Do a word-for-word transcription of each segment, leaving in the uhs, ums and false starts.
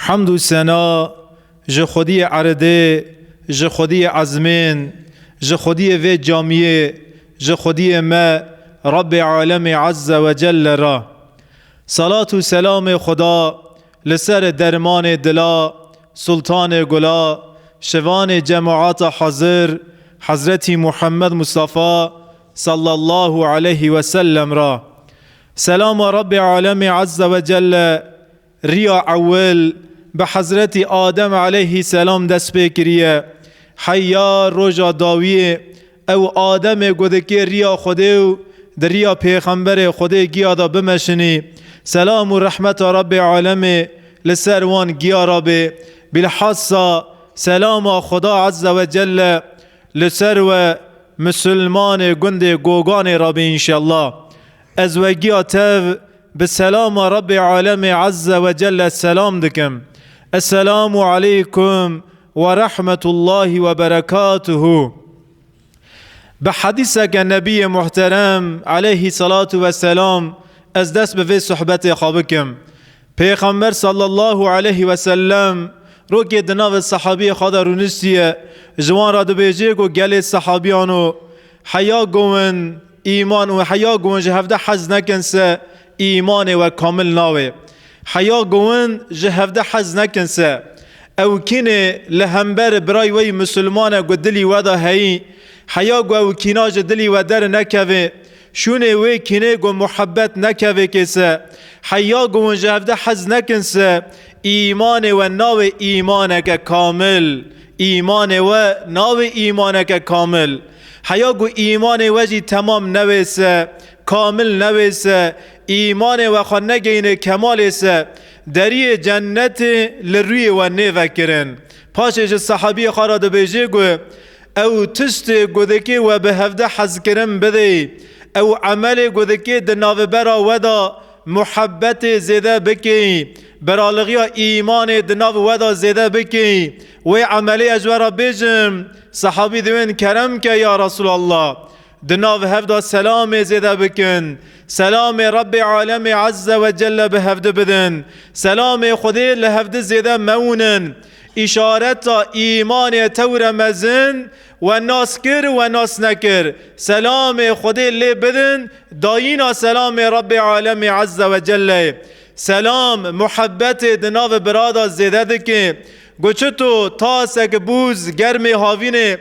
Hemd û sena ji Xwediyê erdê, ji Xwediyê ezmên, ji Xwediyê vê camiyê, ji Xwediyê me, Rabbê Alemê Azze ve Celle re. Salat û selamê Xweda li ser dermanê dila, sultanê gula, şivanê cemaata hazir, Hezretî Muhammed Mustafa sallallahu aleyhi ve sellem re. Selama Rabbê Alemê Azze ve Celle riya ewil bi Hezretî Adem aleyhisselam dest pê kiriye. Heya roja dawiyê ew Ademê ku dikê riya Xwedê û di riya Pêxemberê Xwedê giya da bimeşinî. Selam û rehmeta Rabbê Alemê li ser wan giya ra bê. Bilhassa selama Xweda Azze ve Celle li ser we misilmanê gundê Goganê re bê înşellah. Ez we giya tev bi selama Rabbê Alemê Azze ve Celle selam dikim. Esselamu aleykum ve rahmetullahi ve berekatuhu. Bi hedîseke Nebiyê Muhterem aleyhi salatu ve selam ez dest bi vê sohbetê xwe bikim. Pêxember sallallahu aleyhi ve sellem rokê di navê sahabiyê xwe de rûniştiye, ji wan re dibêje ku gelê sahabiyano, heya gowin îman û heya gowin ji hevde hez nekin se îmanê we kamil nawê. Heya gowin ji hevde hez nekin se. Ew kînê li hember birayê we yî misilman e ku dilî we de heyî, heya ku ew kîna ji dilî we dernekeve, şûnê wê kînê ku muhebbet nekeve kê se, heya ku hûn ji hevde hez nekin se, îmanê we navê îmaneke kamil, îmanê we navê îmaneke kamil. Heya ku îmanê we jî temam newê se, kamil newê se, îmanê we xwe negeyînê kemalê se, deriyê cennetê li rûyê we nêvekirin. Paşê ji sahabiyê xwe re dibêje ku ew tiştê ku dikê we bi hevde hezkirin bidê, ew emelê ku dikê di navbera we de muhebbetê zêde bikê, beralixiya îmanê di nav we de zêde bikê, wê emelê ez we re bêjim, sahabî diwên kerem ke ya Resulallah. Di nav hev de selamê zêde bikin. Selamê Rebbê Alemê Azze ve Celle bi hevdi bidin. Selamê Xwedê li hevdi zêde mewnin. Îşareta îmanê tewre mezin we nas kir, we nas nekir. Selamê Xwedê lê bidin, dayîna selamê Rebbê Alemê Azze ve Celle. Selam, muhebbetê di nav bira de zêde dike. Go çito tasek bûz germê havînê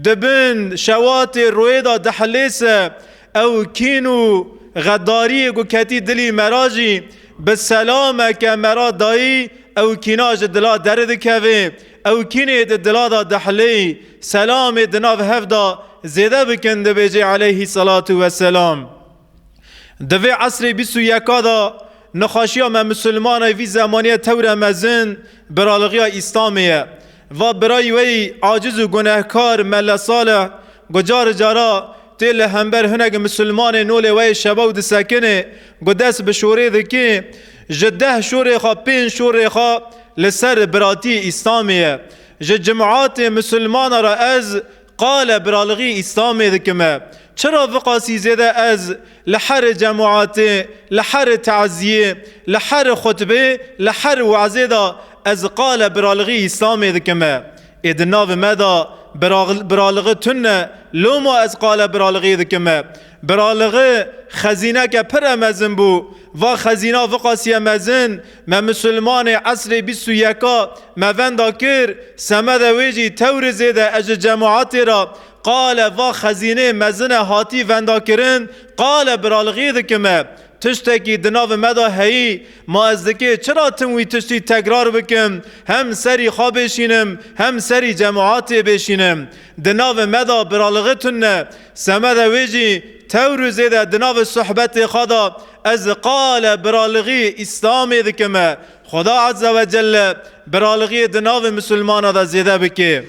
di bin şewatê royê de dihilê se, ew kîn û xedariyê ku ketî dilî me ra jî bi selameke me ra dayî, ew kîna ji dila derdikeve, ew kînê di dila de dihilê, selamê di nav hev de zêde bikin, dibêje aleyhî selatu weselam. Di vê esrê bîst û yeka de nexweşiya me misilmanê vî zemaniyê tewre mezin biralixiya Îslamê ye. Va birayî we yî aciz û gunehkar Mele Salih, go car cara tê li hember hinek misilmanê nolê we yê şebaw disekine, go dest bi şorê dike, ji deh şorê xwe, pênc şorê xwe li ser biratiyê Îslamê ye. Ji cimatê misilmana re ez qale biralixî Îslamê dikime. Çira viqasî zêde ez li her cemaatê, li her taziyê, li her xutbê, li her wazê de ez qale biralixî Îslamê dikime? Ê di nav me de birag-, biralixî tune, loma ez qale biralixî dikime? Biralixî xezîneke pir e mezin bû. Va xezîna viqasiye mezin, me misilmanê esrê bîst û yeka me venda kir, semede wê jî tewri zêde ez ji cemaatê re qale va xezînê mezine hatî vendakirin, qale biralixî dikime. Tiştekî di nav me de heyî, ma ez dikê çira tim wî tiştî tekrar bikim, hem serî xwe bêşînim, hem serî cemaatê bêşînim. Di nav me de biralixî tune, semede wê jî tewr û zêde di nav sohbetê xwe de ez qale biralixî Îslamê dikime. Xweda Azze ve Celle biralixiyê di navê misilmana de zêde bike.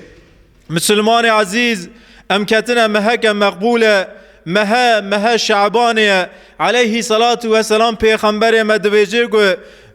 Misilmanê ezîz, em ketine meheke meqbûl e, mehe, mehe Şebanê ye. Aleyhî selatu weselam Pêxemberê me dibêje ku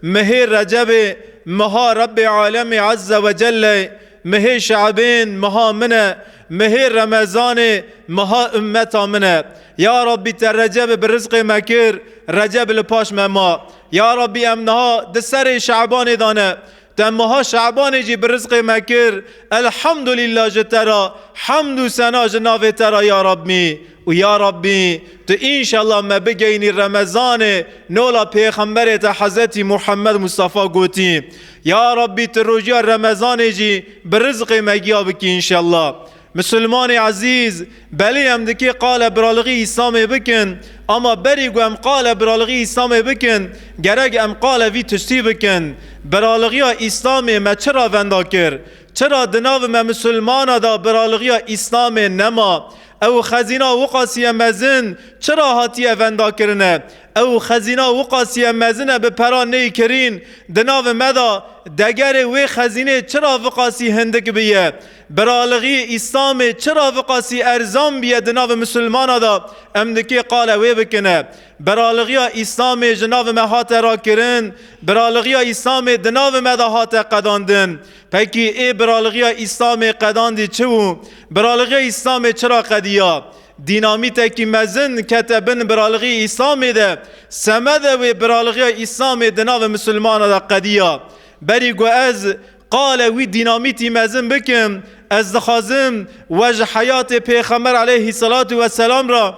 mehê Recebê, meha Rebbê Alemê Azze ve Celle, mehê Şe'bên meha min e, mehê Remezanê meha ummeta min e. Ya Rabbî, te Receb bi rizqê me kir, Receb li paş me ma. Ya Rabbî, em niha di serê Şe'banê de ne. Te meha Şebanê jî bi rizqê me kir. Elhamdulillah ji te re, hemd û sena ji navê te re ya Rabbî. Û ya Rabbî, tu înşallah me bigeynî Remezanê, nola Pêxemberê te Hezretî Muhammed Mustafa gotî. Ya Rabbî, tu rojiya Remezanê jî bi rizqê me giya bikî înşallah. Misilmanê ezîz, belê em dikê qale biralixî Îslamê bikin, ama berî ku em qale biralixî Îslamê bikin, gerek em qale vî tiştî bikin. Biralixiya Îslamê me çira venda kir? Çira di nav me misilmana de biralixiya Îslamê nema? Ew xezîna wiqasî ye mezin çira hatiye vendakirine? Ew xezîna wiqasî ye mezin e bi pera neyê kirîn, di nav me de degerê wê xezînê çira viqasî hindik biye? Biralixî Îslamê çira viqasî erzan biye di nav misilmana de? Em dikê qale wê bikine. Biralixiya Îslamê ji nav me hate rakirin, biralixiya Îslamê di nav me de hate qedandin. Pekî ê biralixiya Îslamê qedandî çi bû? Biralixiya Îslamê çira qediya? Dînamîtekî mezin kete bin biralixî Îslamê de, semede wê biralixiya Îslamê di nav misilmana de qediya. Berî ku ez qale wî dînamîtî mezin bikim, ez dixwazim we ji heyatê Pêxember aleyhî selatu weselam re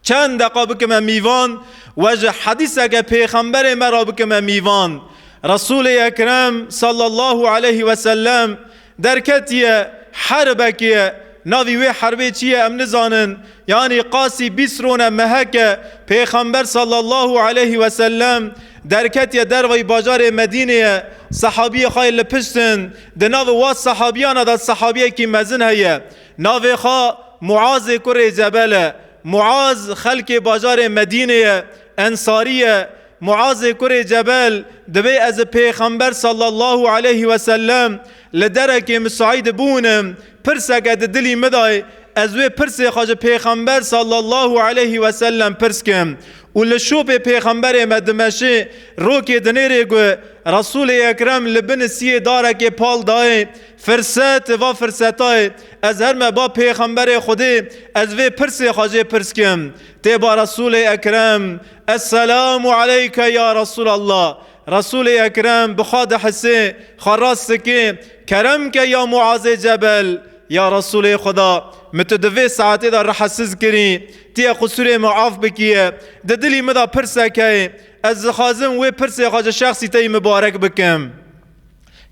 çend deqa bikime mîvan, we ji hedîseke Pêxemberê me re bikime mîvan. Resûlê Ekrem sallallahu aleyhi ve sellem derketiye herbekê, navî wê herbê çi ye em nizanin. Yanî qasî bîst rone meheke Pêxember sallallahu aleyhi ve sellem derketiye dervayî bajarê Medîneyê, sehabiyê xwe yê li pişt in. Di nav wa sehabiyana de sehabiyekî mezin heye. Navê xwe Muazê kurê Cebel e. Muaz xelkê bajarê Medînê ye, ensarî ye. Muazê kurê Cebel dibê ez Pêxember sallallahu aleyhi ve sellem li derekê misaîd bûnim, pirseke di dilî min dayê, ez wê pirsê xwe ji Pêxember sallallahu aleyhi ve sellem pirs kim. Û li şopê Pêxemberê me dimeşê, rokê dinêrê ku Resûlê Ekrem li bin siyê darekê pal dayê, firset, va firsetayê, ez her me ba Pêxemberê Xwedê, ez vê pirsê xwe jê pirs kim. Tê ba Resûlê Ekrem, Esselamu aleyke ya Resûlallah. Resûlê Ekrem bi xwe dihisê, xwe rast dikê, kerem ke ya Muazê Cebel, ya Resûlê Xweda, min tu di vê saetê de rehetsiz kirî, tu yê qusûrê min af bikiye, di dilî min de pirsek heye, ez dixwazim wê pirsê xwe ji şexsî te yî mibarek bikim.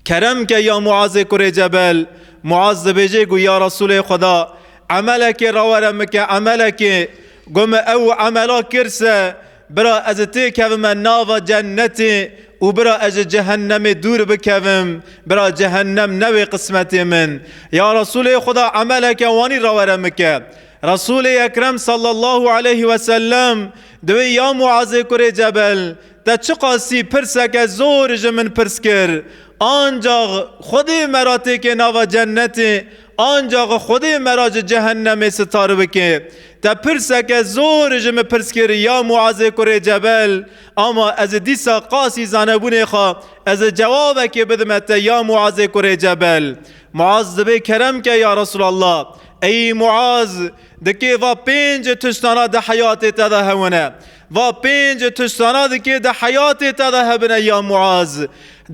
Kerem ke ya Muazê kurê Cebel. Muaz dibêje ku ya Resûlê Xweda, emelekê rawere min ke emelekê, ku min ew emela kir se, bira ez têkevime nava cennetê û bira ez ji cehennemê dûr bikevim, bira cehennem newê qismetê min. Ya Resûlê Xweda, emeleke wanî rawere min ke. Resûlê Ekrem sallallahu aleyhi ve sellem dibê ya Muazê kurê Cebel, te çiqasî pirseke zor ji min pirs kir, ancax Xwedê me ra têkê nava cennetê, ancax Xwedê me ra ji cehennemê sitar bike. Te pirseke zor ji min pirs kir ya Muazê kurê Cebel, ama ez dîsa qasî zanebûnê xwe ez cewabekê bidime te ya Muazê kurê Cebel. Muaz dibê kerem ke ya Resûlallah. Ey Muaz, dikê va pênc tiştana di heyatê te de hewine. Va pênc tiştana dikê di heyatê te de hebine ya Muaz.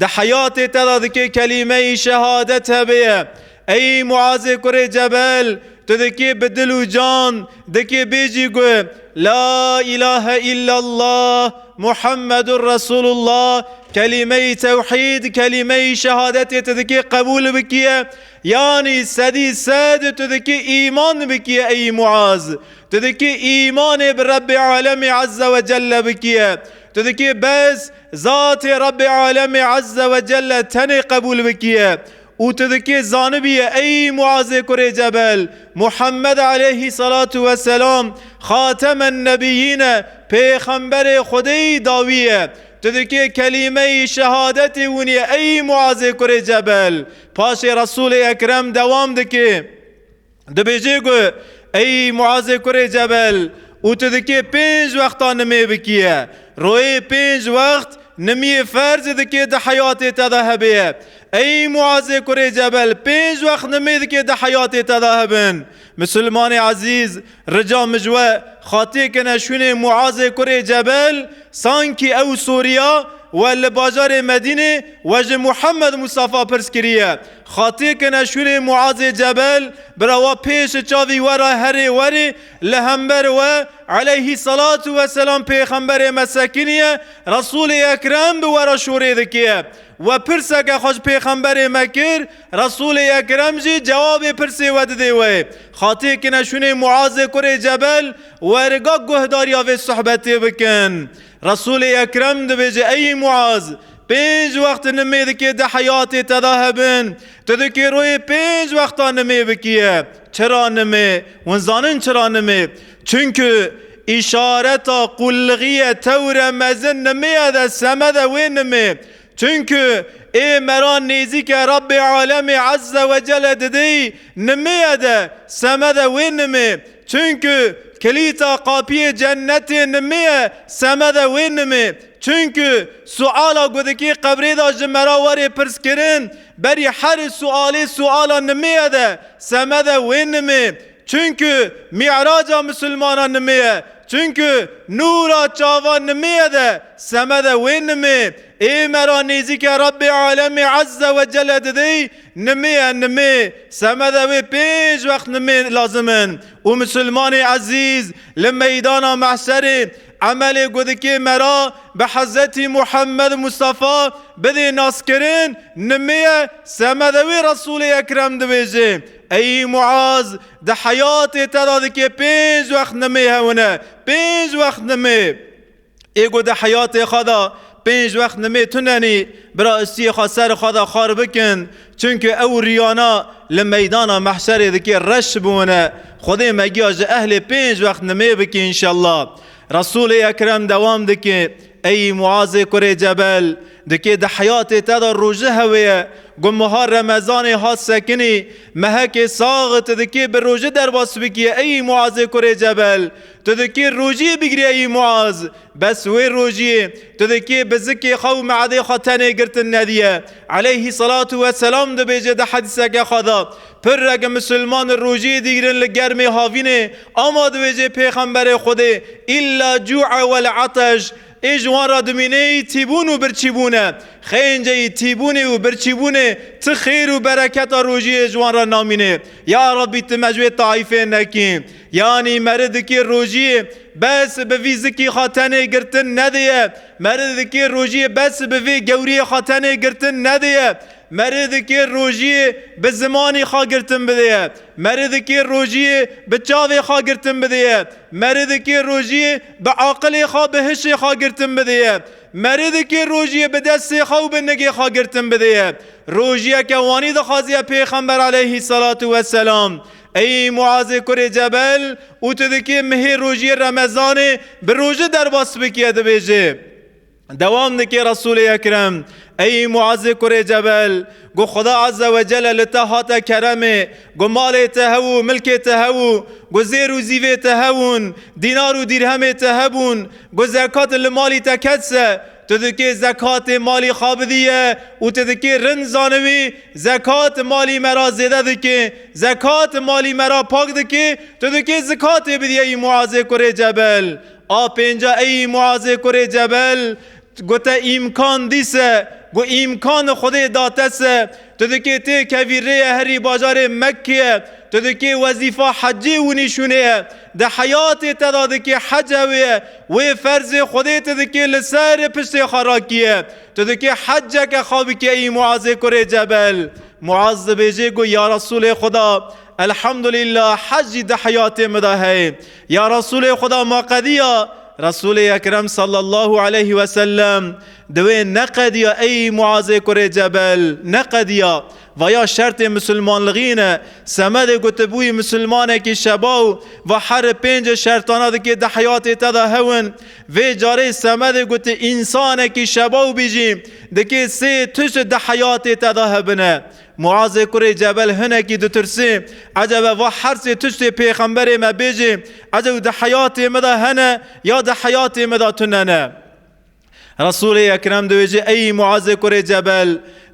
Di heyatê te de dikê kelîmeyî şehadet hebeye. Ey Muazê kurê Cebel, tu dikê bi dil û can, dikê bêjî ku, La ilahe illallah, Muhammedur Resulullah, kelîmeyî tewhîd, kelîmeyî şehadetê tu dikê qebûl bikiye, yanî sedî sed tu dikê îman bikiye ey Muaz. Tu dikê îmanê bi Rebbê Alemê Azze ve Celle bikiye. Tu dikê bes zatê Rebbê Alemê Azze ve Celle tenê qebûl bikiye. Û tu dikê zanibiye, ey Muazê kurê Cebel, Muhammed aleyhî salatu ve selam Xatemen Nebiyîn e, Pêxemberê Xwedê yî dawî ye. Tu dikê kelîmeyî şehadetê winî ye, ey Muazê kurê Cebel. Paşê Resûlê Ekrem dewam dike. Dibêje ku, ey Muazê kurê Cebel, û tu dikê pênc wexta nimê bikiye. Royê pênc wext nimiyê ferz dikê di heyatê te de hebe. Ey Muazê kurê Cebel, pênc wext nimê dikê di heyatê te de hebin. Misilmanê ezîz, rica min ji we, xatê kene şûnê Muazê kurê Cebel, sankî ew soriya we li bajarê Medînê we ji Muhammed Mustafa pirs kiriye. Xatî kine şûnê Muazê Cebel, bira we pêş çavî we re herê werê, li hember we aleyhî salatu ve selam pêxemberê me sekiniye, Resûlê Ekrem bi we re şûrê dike. We pirseke xwe ji pêxemberê me kir, Resûlê Ekrem jî cewabê pirsê we didê we. Xatî kine şûnê Muazê kurê Cebel, weriga guhdariya vê sohbetê bikin. Resûlê Ekrem dibêje, Ey Muaz, pênc wext nimê dikê di heyatê te de hebin. Tu dikê royê pênc wexta nimê bikiye. Çira nimê? Hûn zanin çira nimê? Çunku îşareta qullixîye tewre mezin nimêye de semede wê nimê. Çunku ê me ra nêzîke Rabbê Alemê Azze ve Celle didêy nimêye de semede wê nimê. Çunku kilîta qapiyê cennetê nimêye semede wê nimê. Çunku suala ku dikê qebrê de ji me ra werê pirs kirin, berî her sualê suala nimêye de semede wê nimê. Çunku Mî'raca misilmana nimê ye. Çunku nûra çava nimê ye de semede wê nimê. Ê me ra nêzîke Rabbê Alemê Azze ve Celle didêy, nimê ye, nimê. Semede wê pênc wext nimê lazim in. Û misilmanê ezîz, li meydana mehşerê emelê ku dikê me ra bi Hezretî Muhammed Mustafa bidê naskirin, nimê ye, semede wê Resûlê Ekrem dibêje. Ey Muaz, di heyatê te de dikê pênc wext nimê hewine. Pênc wext nimê. Ê ku di heyatê xwe de pênc wext nimê tunenî, bira istiyê xwe ser xwe de xar bikin. Çunku ew riyana li meydana mehşerê dikê reş bûne. Xwedê me giya ji ehlê pênc wext nimê bike înşallah. Resûlê Ekrem dewam dike, Ey Muazê kurê Cebel, dikê di heyatê te de rojî heweye, ku meha Remezanê hat sekinî, mehekê sax tu dikê bi rojî derbas bikiye, ey Muazê kurê Cebel, tu dikê rojî bigirî ey Muaz, bes wê rojiyê tu dikê bi zikê xwe û me'dê xwe tenê girtin nediye. Aleyhî salatu ve selam dibêje di hedîseke xwe de, pirrek misilman rojiyê digirin li germê havînê, ama dibêje pêxemberê Xwedê, illa cu'a vel ateş, ê ji wan re dimînê tîbûn û birçîbûn e. Xênceyî tîbûnê û birçîbûnê ti xêr û bereketa rojiyê ji wan re namînê. Ya Rabbî, tu me ji wê taîfê nekî. Yanî meri dikê rojiyê bes bi vî zikî xwe tenê girtin nedêye. Meri dikê rojiyê bes bi vê gewriyê xwe tenê girtin nedêye. Meri dikê rojiyê bi zimanî xwe girtin bidêye. Meri dikê rojiyê bi çavê xwe girtin bidêye. Meri dikê rojiyê bi aqilê xwe, bi hişê xwe girtin bidêye. Meri dikê rojiyê bi destê xwe û bi nigê xwe girtin bidêye. Rojiyeke wanî dixwaziye Pêxember aleyhî salatu ve selam. Ey Muazê kurê Cebel, û tu dikê mihê rojiyê Remezanê bi rojî derbas bikiye, dibêje. Dewam dike Resûlê Ekrem, Ey Muazê kurê Cebel, ku Xweda Azze ve Celle li te hate keremê, ku malê te hebû, milkê te hebû, ku zêr û zîvê te hebûn, dînar û dîrhemê te hebûn, ku zekat li malî te ketse, tu dikê zekatê malî xwe bidiye û tu dikê rind zanibî, zekat malî me ra zêde dike, zekat malî me ra pak dike, tu dikê zikatê bidiye ey Muazê kurê Cebel. A pênca ey Muazê kurê Cebel, ku te îmkan dîse, ku îmkan Xwedê date se, tu dikê têkevî rêye herî bajarê Mekkê, tu dikê wezîfa hecê winî şûnê ye, di heyatê te de dikê hec ew ye, wê ferzê Xwedê tu dikê li ser piştê xwe rakiye, tu dikê heceke xwe bikê ey Muazê kurê Cebel. Muaz dibêje ku ya Resûlê Xweda, Elhamdulillah, hec jî di heyatê min de heye. Ya Resûlê Xweda, ma qediya? Resûlê Ekrem sallallahu aleyhi ve sellem di wê neqediya, ey Muazê kurê Cebel, neqediya. Vaya şertê misilmanlixî ne. Semedê ku tu bûyî misilmanekî şebaw, va her pênc şertana dikê di heyatê te de hewin. Vê carê semedê ku tu însanekî şebaw bî jî, dikê sê tişt di heyatê te de hebine. Muazê kurê Cebel hinekî ditirsê, ecebe va her sê tiştê pêxemberê me bêjê, ecebe di heyatê me de hene ya di heyatê me de tune ne? Resûlê Ekrem dibêje, ey Muazê kurê Cebel,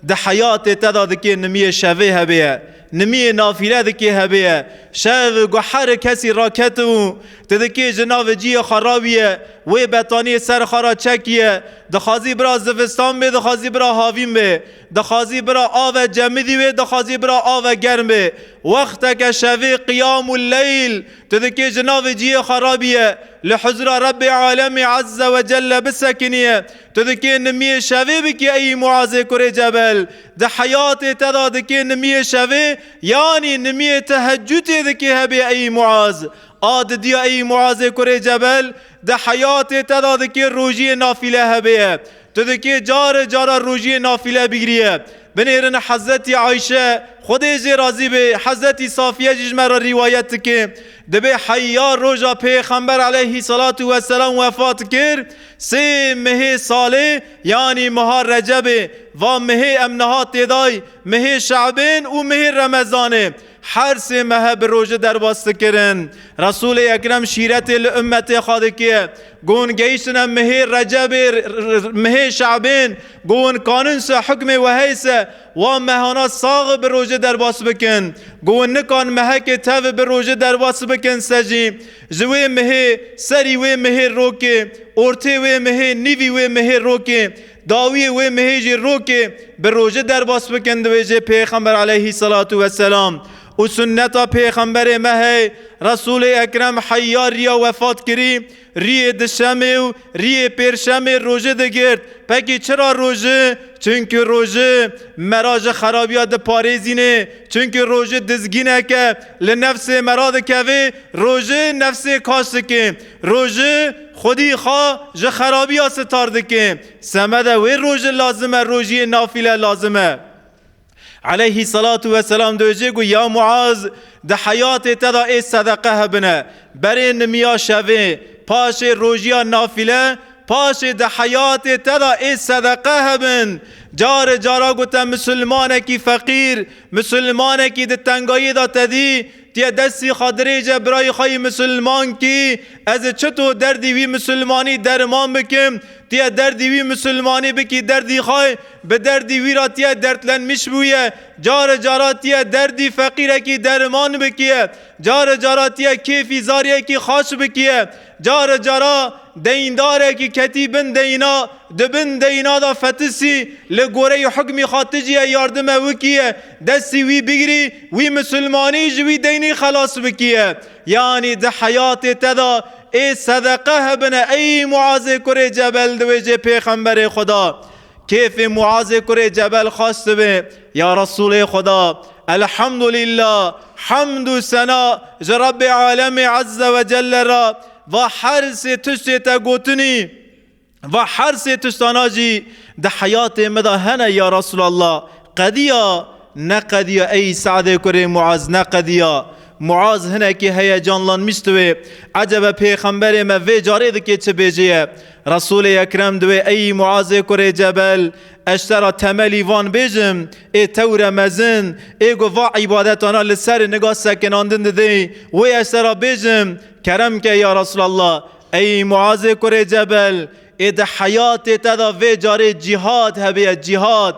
di heyatê te de dikê nimiyê şevê hebêye. nimiyê nafîle dikê hebê ye. Şev guher kesî raketibû, tu dikê ji nav ciyê xwe rawiye, wê betaniyê ser xwe ra çekiye, dixwazî bira zivistan bê, dixwazî bira havîn bê, dixwazî bira ave cemidî wê, dixwazî bira ave germ bê. Wexteke şevê qiyamul leyl, tu dikê ji nav ciyê xwe rabiye, li huzura Rebbê alemê azze ve celle bisekiniye. Tu dikê nimiyê şevê bikî ey Muazê kurê Cebel. Di heyatê te de dikê nimiyê şevê, yanî nimiyê tehecudê dikê hebê ey Muaz. A didiya ey Muazê kurê Cebel, di heyatê te de dikê rojiyê nafîle hebê ye. Tu dikê care cara rojiyê nafîle bigiriye. Binêrin Hezretî Ayşe, Xwedê jê razî bê, Hezretî Safiye jî ji me re rîwayet dike. Dibê heya roja Pêxember aleyhî salatu weselam wefat kir, sê mihê salê, yanî miha Recebê, va mihê em niha têday, mihê Şe'bên û mihê Remezanê, her sê mehe bi roje derbas dikirin. Resûlê Ekrem şîretê li ummetê xwe dike. Gon gehiştine mihê Recebê, r-, r-, mihê Şe'bên, gon kanin se hukmê wehey se, wa mehana sax bi roje derbas bikin. Gon nikan mehekê tev bi roje derbas bikin se jî. Ji wê mihê, serî wê mihê rokê, ortê wê mihê, nîvî wê mihê rokê, dawiyê wê mihê jî rokê bi roje derbas bikin, dibêje Pêxember aleyhî salatu weselam. Û sunneta Pêxemberê me hey, Resûlê Ekrem heya riya wefat kirî, riyê dişemê û riyê pêrşemê roje digirt. Pekî çira roje? Çunku roje me ra ji xerabiya diparêzînê. Çunku roje dizgîneke li nefsê me ra dikevê. Roje nefsê kaş dike. Roje xwedî xwe ji xerabiya sitar dike. Semede wê roje lazim e, rojiyê nafîle lazim e. Aleyhî salatu weselam dibêje ku ya Muaz, di heyatê te de ê sedeqe hebine. Berê nimiya şevê, paşê rojiya nafîle, paşê di heyatê te de ê sedeqe hebin. Care cara ku te misilmanekî feqîr, misilmanekî di tengayî de te dî, tiye destî xwe dirêje birayê xwe yî misilman kî, ez çito derdî wî misilmanî derman bikim, tiye derdî wî misilmanî bikî derdî xwe, bi derdî wî ra tiye dertlenmiş bûye, care cara tiye derdî feqîrekî derman bikiye, care cara tiye kêfî zariyekî xaş bikiye, care cara deyndarekî ketî bin deyna, di bin deyna da fetisî, li goreyî hukmî xwe ticiye yardime wikiye, destî wî bigirî, wî misilmanî ji wî deynî xelas bikiye. Yanî di heyatê te de ê sedeqe hebine, ey Muazê kurê Cebel, dibêje Pêxemberê Xweda. Kêfê Muazê kurê Cebel xweş dibe, ya Resûlê Xweda, elhamdulîllah, hemd û sena ji Rebbê alemê azze ve celle re, va her sê tiştê te gotinî, va her sê tiştana jî di heyatê min de hene ya Resûlallah. Qediya, ne qediya ey Se'dê kurê Muaz, ne qediya. Muaz hinekî heyecanlanmiş dibe. Ecebe Pêxemberê me vê carê dikê çi bêjê ye? Resûlê Ekrem dibe, ey Muazê kurê Cebel, ez te ra temelî van bêjim, ê tewre mezin, ê ku va îbadetana li ser niga sekinandin didê, wê ez te ra bêjim, kerem ke ya Resûlallah, ey Muazê kurê Cebel, ê di heyatê te de vê carê cîhad hebêye, cîhad.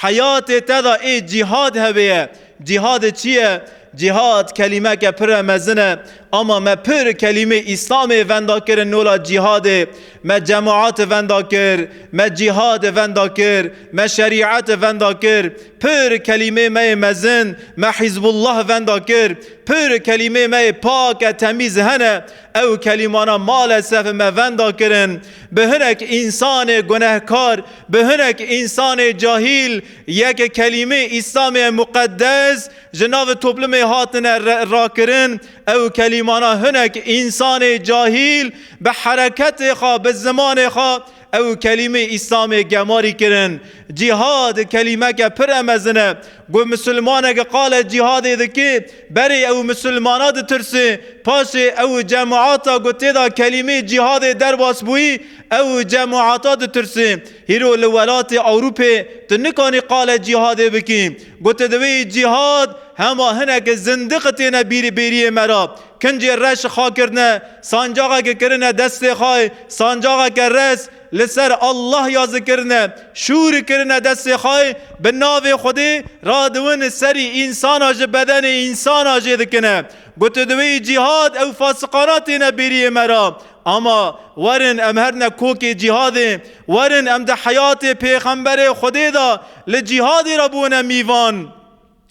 Heyatê te de ê cîhad hebêye. Cîhad çi ye? Cîhad kelîmeke pir e mezin e, ama me pir kelîmê Îslamê venda kirin nola cîhadê. Me cemaat venda kir, me cîhad venda kir, me şerîet venda kir. Pir kelîmê me yê mezin, me Hizbullah venda kir. Pir kelîmê me yê pak e, temîz hene. Ew kelîmana malesef me venda kirin. Bi hinek însanê gunehkar, bi hinek însanê cahîl, yek kelîmê Îslamê muqeddes ji nav toplumê hatine re-, rakirin. Ew kelîmana hinek însanê cahîl bi hereketê xwe, bi zimanê xwe, ew kelîmê Îslamê gemarî kirin. Cîhad kelîmeke pir e mezin e. Got, misilmaneke qale cîhadê dike, berê ew misilmana ditirse, paşê ew cemaata ku tê de kelîmê cîhadê derbas bûyî, ew cemaata ditirse. Hîro li welatê Ewropê tu nikanî qale cîhadê bikî. Got, tu divê cîhad hema hinek zindiq têne bîrî bêriyê me re. Kincê reş xakirine, sancaxeke kirine destê xwe, sancaxeke res, Li ser Allah yazî kirine, şûr kirine destê xwe, bi navê Xwedê radiwin serî însana ji bedenê însana jê dikine. Got, di wê cîhad ew fasiqana têne bêriyê me re. Ama werin em herine kokê cîhadê, werin em di heyatê pêxemberê Xwedê de li cîhadê re bûne mîvan.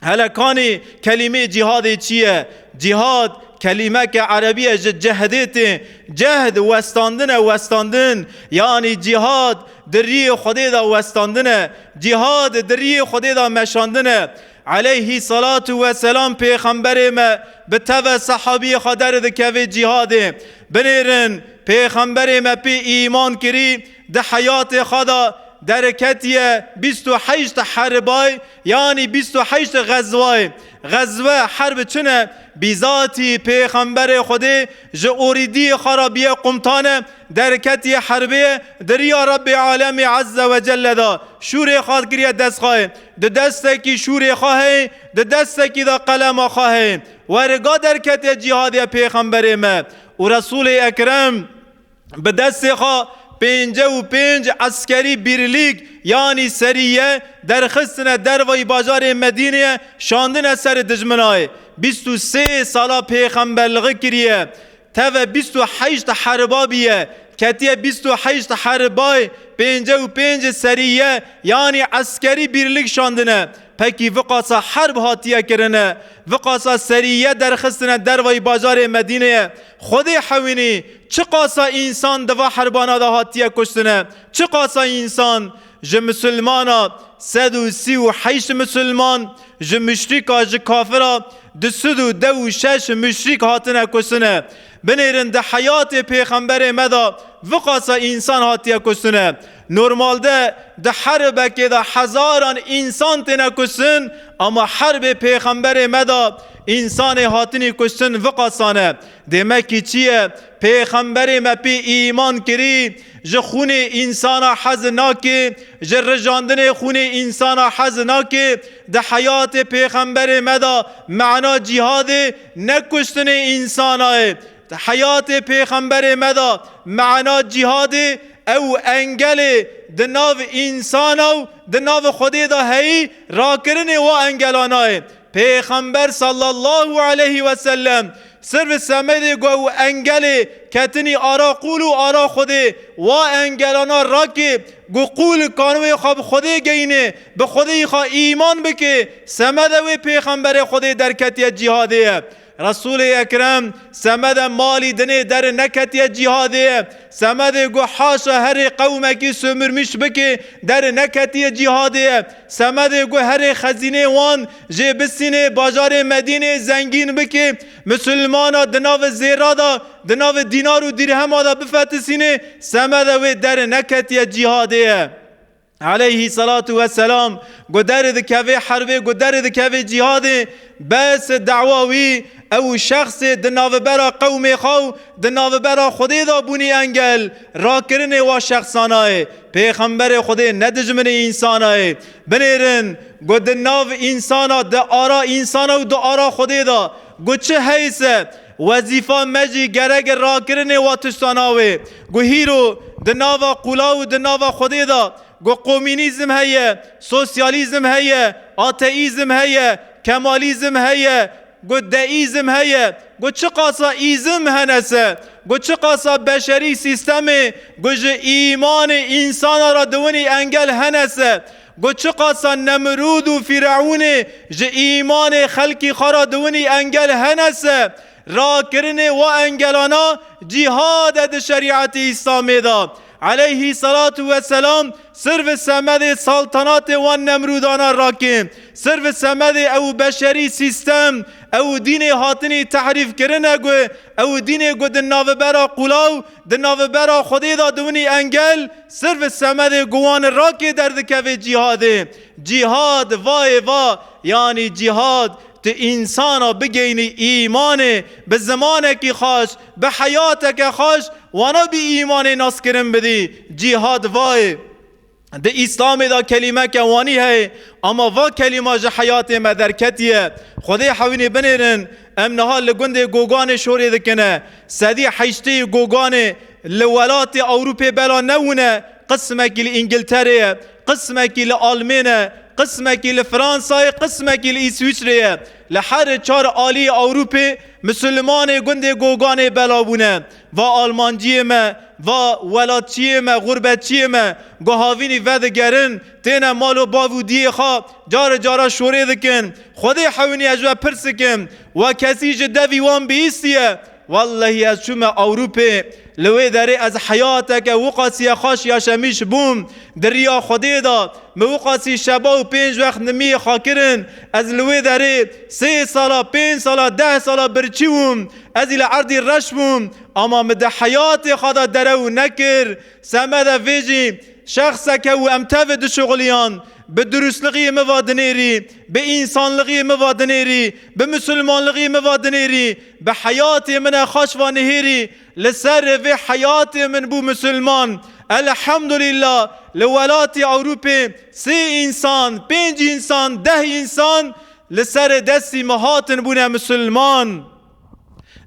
Hele kanî kelîmê cîhadê çi ye? Cîhad kelîmeke erebî ye, ji cehdê tê. Cehd westandin e, westandin. Yanî cîhad di riyê Xwedê de westandin e. Cîhad di riyê Xwedê de meşandin e. Aleyhî salatu we selam pêxemberê me bi teve sehabiyê xwe derdikeve cîhadê. Binêrin, pêxemberê me pê îman kirî, di heyatê xwe de derketiye bîst û heşt herbay, yanî bîst û heşt xezway. Xezwe, herb çi ne? Bîzatî pêxemberê Xwedê ji orîdiyê xwe re biye qumtane, derketiye herbê, di riya Rebbê Alemê Azze ve Celle de şûrê xwe kiriye dest xwe. Di destekî şûrê xwe heye, di destekî de qelema xwe heye. Weriga derketiye cîhadiye pêxemberê me û Resûlê Ekrem bi destê xwe pêncî û pênc eskerî birlîk, yanî serîye, derxistine dervayî bajarê Medîneyê, şandine ser dijminayê. Bîst û sê sala pêxemberlixî kiriye. Teve bîst û heşt herba biye. Ketiye bîst û heşt herbayê, pêncî û pênc serîye, yanî eskerî birlîk şandine. Pekî viqasa herb hatiye kirine, viqasa serîye derxistine dervayî bajarê Medîneyê. Xwedê hewînî, çiqasa însan di va herbana de hatiye kuştine, çiqasa însan ji misilmana sed û sî û heşt misilman, ji muşrîka, ji kafira du sed û deh û şeş muşrîk hatine kuştine. Binêrin di heyatê pêxemberê me de viqasa însan hatiye kuştine. Normalde di herbekê de hezaran însan têne kuştin, ama herbê pêxemberê me de însanê hatinî kuştin viqasan e. Demekî çi ye? Pêxemberê me pê îman kirî, ji xûnê însana hez nake, ji rijandinê xûnê însana hez nake. Di heyatê pêxemberê me de mena cîhadê ne kuştinê însana ye. Di heyatê pêxemberê me de mena cîhadê ew engelê di nav însana û di nav Xwedê de heyî, rakirinê wa engelana ye. Pêxember sallallahu aleyhi ve sellem sirf semedê ku ew engelê ketinî ara qûl û ara Xwedê, wa engelana rakê, ku qûl kanûyê xwe bi Xwedê geyînê, bi Xwedê xwe îman bike, semede wê pêxemberê Xwedê derketiye cîhadê ye. Resûlê Ekrem semede malî dinê derneketiye cîhadê ye. Semedê ku haşa herê qewmekî sömürmüş bike, derneketiye cîhadê ye. Semedê ku herê xezînê wan jê bistînê, bajarê Medînê zengîn bike, misilmana di navê zêra de, di navê dînar û dîrhema de bifetisînê, semede wê derneketiye cîhadê ye. Aleyhî salatu ve selam, ku derdikeve herbê, ku derdikeve cîhadê, bes dawa wî ew şexsê di navbera qewmê xwe û di navbera Xwedê de bûnî engel, rakirinê wa şexsana ye. Pêxemberê Xwedê ne dijminê însana ye. Binêrin, ku di nav însana, di ara însana û di ara Xwedê de, ku çi heyse, wezîfa me jî gerek rakirinê wa tiştana wê. Ku hîro di nava qûla û di nava Xwedê de, ku komînîzm heye, sosyalîzm heye, ateîzm heye, kemalîzm heye, ku deîzm heye, ku çiqasa îzm hene se, ku çiqasa beşerî sîstemê, ku ji îmanê însana re diwinî engel hene se, ku çiqasa Nemrûd û Fîreûnê ji îmanê xelkî xwe re diwinî engel hene se, rakirinê wa engelana cîhad e di şerîetê Îslamê de. Aleyhî salatu ve selam, sirf semedê saltanatê wan Nemrûdana rakê, sirf semedê ew beşerî sîstem, ew dînê hatinî tehrîf kirine ku ew dînê ku di navbera qûla û di navbera Xwedê de diwinî engel, sirf semedê ku wan rakê derdikeve cîhadê. Cîhad va ye va, yanî cîhad tu însana bigeyînî îmanê, bi zimanekî xweş, bi heyateke xweş, wana bi îmanê naskirin bidî. Cîhad va ye. Di Îslamê de kelîmeke wanî heye, ama va kelîma ji heyatê me derketiye. Xwedê hewînî binêrin, em niha li gundê Goganê şorê dikine. Sedî heştê Goganê Li welatê Ewropê bela nebûne, qismekî li Îngilterê ye, qismekî li Almên e, qismekî li Fransayê, qismekî li Îswîçrê ye. Li her çar aliyê Ewropê misilmanê gundê Goganê bela bûne. Va Almanciyê me, va welatçiyê me, xurbetçiyê me, ku havînî vedigerin, têne mal û bav û diyê xwe, care cara şorê dikin. Xwedê hewinî ez ji we pirs dikim, we kesî ji devî wan bihîstiye? Wellehî ez çûme Ewropê, li wê derê ez heyateke wiqasî ye xweş yaşemîş bûm. Di riya Xwedê de min wiqasî şeba û pênc wext nimiyê xwe kirin. Ez li wê derê sê sala, pênc sala, deh sala birçî bûm. Ez î li erdî reş bûm. Ama min di heyatê xwe de derew nekir. Semede vê jî şexseke û em tevê dişuxulîyan. Bi durustlixî min va dinêrî, bi însanlixî min va dinêrî, bi misilmanlixî min va dinêrî, bi heyatê min e xaş va nihêrî, li ser vê heyatê min bû misilman. Elhemdulîllah, li welatî Ewropê sê însan, pênc însan, deh însan li serê destî min hatin bûne misilman.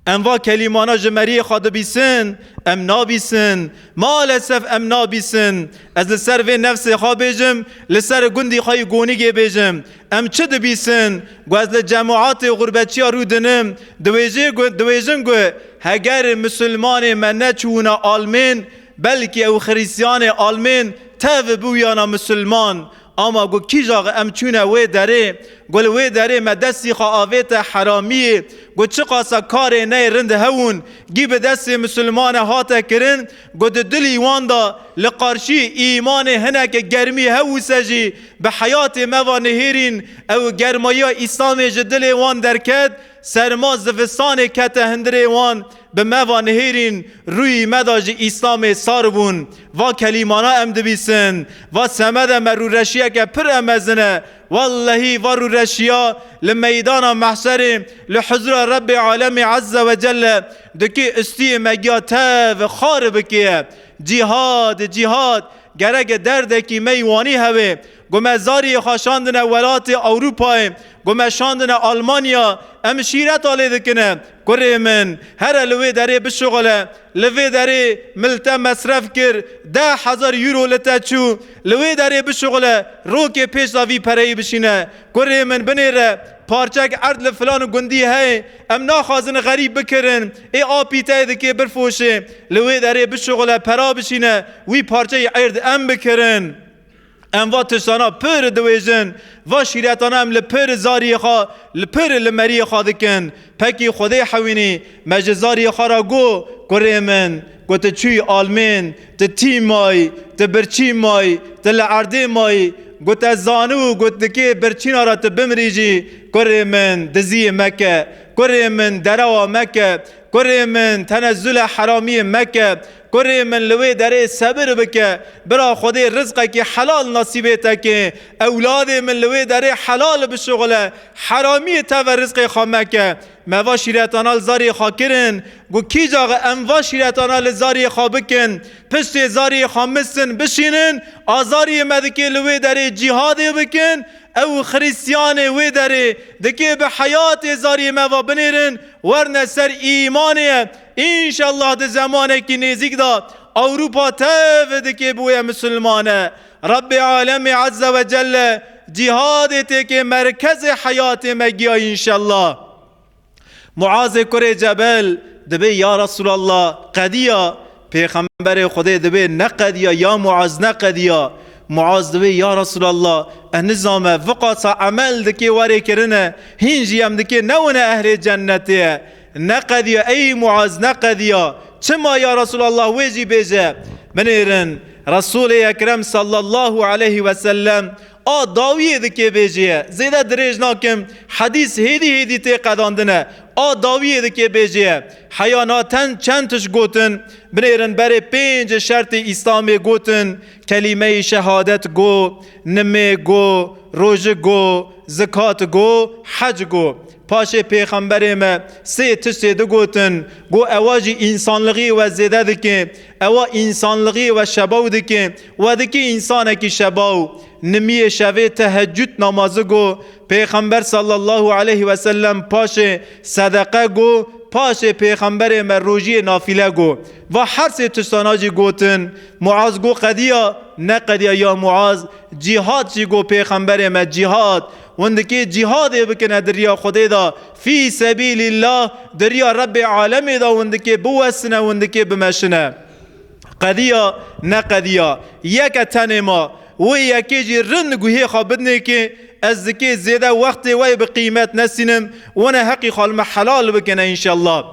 Em va kelîmana ji meriyê xwe dibîsin, em nabîsin. Maalesef em nabîsin. Ez li ser vê nefsê xwe bêjim, li ser gundî xwe yî Gonîgê bêjim. Em çi dibîsin? Ku ez li cemaatê xurbetçiya rû dinim, diwêjê ku, diwêjin ku heger misilmanê me neçûna Almên, belkî ew xirîstiyanê Almên tev bûyana misilman. Ama ku kîjax em çûne wê derê, ku li wê derê me destî xwe avête heramiyê, ku çiqasa karê neyê rind hewûn, gî bi destê misilmane hate kirin, ku di dilî wan de li qarşî îmanê hineke germî hewise jî bi heyatê me va nihêrîn, ew germayiya Îslamê ji dilê wan derket, serma zivistanê kete hundirê wan, bi me va nihêrîn, rûyî me da ji Îslamê sar bûn. Va kelîmana em dibîsin. Va semede me rûreşiyeke pir e mezin e. Wellehî va rûreşiya li meydana mehşerê, li huzura Rebbê Alemê Azze ve Celle dikê istiyê me giya tev xar bikê. Cîhad, cîhad, gereke derdekî me yî wanî hewê. Ku me zariyê xwe şandine welatê Ewropayê, ku me şandine Almanya, em şîreta lê dikine. Kurê min, here li wê derê bişuxile, li vê derê mil te mesref kir, deh hezar euro li te çû, li wê derê bişuxile, rokê pêş de vî pereyî bişîne. Kurê min, binêre, parçek erd li filan gundî heye, em naxwazin xerîb bikirin, ê apî te dikê birfoşê, li wê derê bişuxile, pera bişîne, wî parçeyî erd em bikirin. Em va tiştana pir diwêjin, va şîretana em li pir zariyê xwe, li pir li meriyê xwe dikin. Pekî Xwedê hewînî me ji zariyê xwe re got, kurê min, got tu çûyî Almên, tu tî mayî, tu birçî mayî, tu li erdê mayî, got ez zanibû, got dikê birçîna re tu bimrî jî, kurê min, diziyê meke, kurê min, derewa meke, kurê min, tenezule heramiyê meke, kurê min li wê derê sebir bike, bira Xwedê rizqekî helal nasîbê te ke, ewladê min li wê derê helal bişuxile, heramiyê teve rizqê xwe meke. Me va şîretana li zariyê xwe kirin, got kîcaxe em va şîretana li zariyê xwe bikin, piştê zariyê xwe misin bişînin, a zariyê me dikê li wê derê cîhadê bikin, ew xirîstiyanê wê derê dikê bi heyatê zariyê me va binêrin, werne ser îmanê ye. Înşellah di zemanekî nêzîk de Ewropa tev dikê bûye misilmane. Rebbê Alemê Azze ve Celle cîhadê têkê merkezê heyatê me giya înşellah. Muazê kurê Cebel dibê, ya Resulallah, qediya. Pêxemberê Xwedê dibê, ne qediya, ya Muaz, ne qediya. Muaz dibê, ya Resulallah, ez nizame, viqasa emel dikê werê kirine, hîn jî em dikê newine ehlê cennetê ye. Ne qediya, ey Muaz, ne qediya. Çima ya Resulallah wê jî bêje? Binêrin, Resulê Ekrem sallallahu aleyhi ve sellem a dawiyê dikê bêjê ye. Zêde dirêj nakim, hedîs hêdî hêdî tê qedandine. A dawiyê dikê bêjê ye. Heya na ten çend tişt gotin, binêrin berê pênc şertê Îslamê gotin, kelîmeyê şehadet go, nimê go, rojî go, zikat go, hec go. Paşê pêxemberê me sê tiştê digotin, got ewa jî însanlixî we zêde dike, ewa însanlixî we şebaw dike, we dike însanekî şebaw. Nimiyê şevê tehecûd namazî go, pêxember sallallahu aleyhi ve sellem paşê sedeqe go, Paşê Pêxemberê me rojiyê nafîle got. Va her sê tiştana jî gotin. Muaz got, qediya? Ne qediya ya Muaz. Cîhad jî got Pêxemberê me, cîhad. Hûn dikê cîhadê bikine di riya Xwedê de. Fî sebîlîllah, di riya Rebbê alemê de hûn dikê biwestine, hûn dikê bimeşine. Qediya, ne qediya. Yeke tenê ma. Wê yekê jî rind guhê xwe bidinê ki ez dikê zêde wextê we bi qîmet nesînim, wene heqî xwe li me helal bikine înşellah.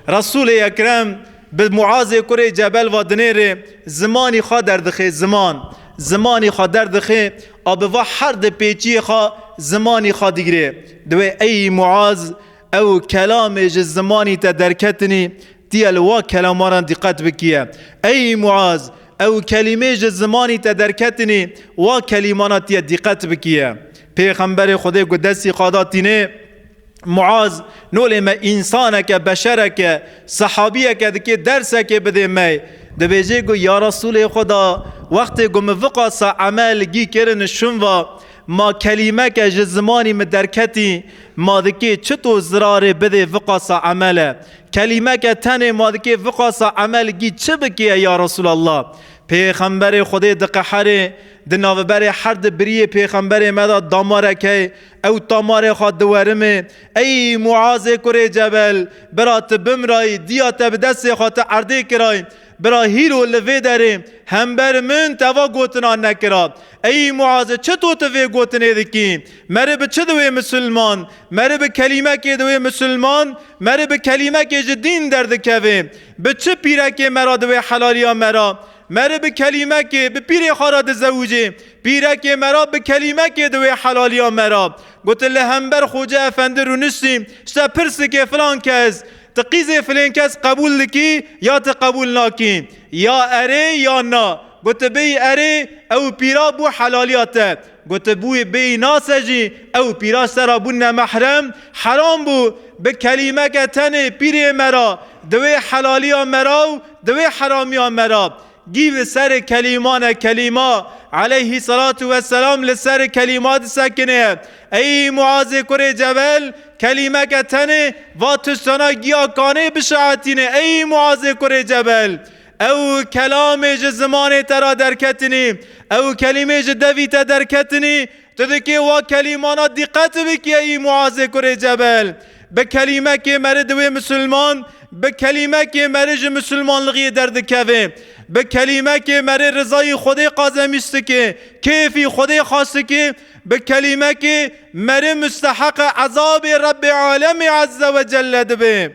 Resûlê Ekrem bi Muazê kurê Cebel va dinêrê, zimanî xwe derdixê, ziman. Zimanî xwe derdixê, a bi va her di pêçiyê xwe zimanî xwe digirê. Diwê ey Muaz, ew kelamê ji zimanî te derketinî, tiye li wa kelamanan dîqet bikiye. Ey Muaz, ew kelîmê ji zimanî te derketinî, wa kelîmana tiye dîqet bikiye. Pêxemberê Xwedê ku destî xwe da tînê, Muaz, nolê me însaneke, beşereke, sehabiyeke dikê dersekê bidê me. Dibêjê ku ya Resûlê Xweda, wextê ku min viqasa emel gî kirin şûn va, ma kelîmeke ji zimanî min derketî, ma dikê çito zirarê bidê viqasa emele? Kelîmeke tenê ma dikê viqasa emel gî çi bikê ya Resûlallah? Pêxemberê Xwedê diqeherê, di navberê her di biriyê pêxemberê me de damarek heye, ew damarê xwe diwerimê. Ey Muazê kurê Cebel, bira tu bimrayî, diya te bi destê xwe tu erdê kirayî, bira hîro li vê derê hember min te va gotina nekira. Ey Muaz, çito tu vê gotinê dikî? Meri bi çi diwê misilman? Meri bi kelîmekê diwê misilman? Meri bi kelîmekê ji dîn derdikevê? Bi çi pîrekê mera diwê helaliya mera? Meri bi kelîmekê, bi pîrê xwe re dizewicê? Pîrekê mera bi kelîmekê diwê helaliya mera? Gotin li hember Xoce Efendi rûniştî, işte pirsikê filan kes, tu qîzê filên kes qebûl dikî ya tu qebûl nakî? Ya erê ya na. Gote bêyî erê, ew pîra bû helaliya te. Gote bûyê bêyî nase jî, ew pîra sera bû nemehrem, heram bû. Bi kelîmeke tenê pîrê me ra, di wê helaliya me ra û di wê heramiya me ra. Gî bi serê kelîmane kelîma, aleyhî salatu vesselam li serê kelîma disekine. Ey Muazê kurê Cebel, kelîmeke tenê va tiştana giya kanê bişehetîne. Ey Muazê kurê Cebel, ew kelamê ji zimanê te ra derketinî, ew kelîmê ji devî te derketinî, tu dikê wa kelîmana dîqet bikî, ey Muazê kurê Cebel. Bi kelîmekê meri diwê misilman, bi kelîmekê meri ji misilmanlixiyê derdikeve. Bi kelîmekê meri rizayî Xwedê qazemîş dike, kêfî Xwedê xas dike. Bi kelîmekê meri musteheqe ezabê Rebbê Alemê Azze ve Celle dibe.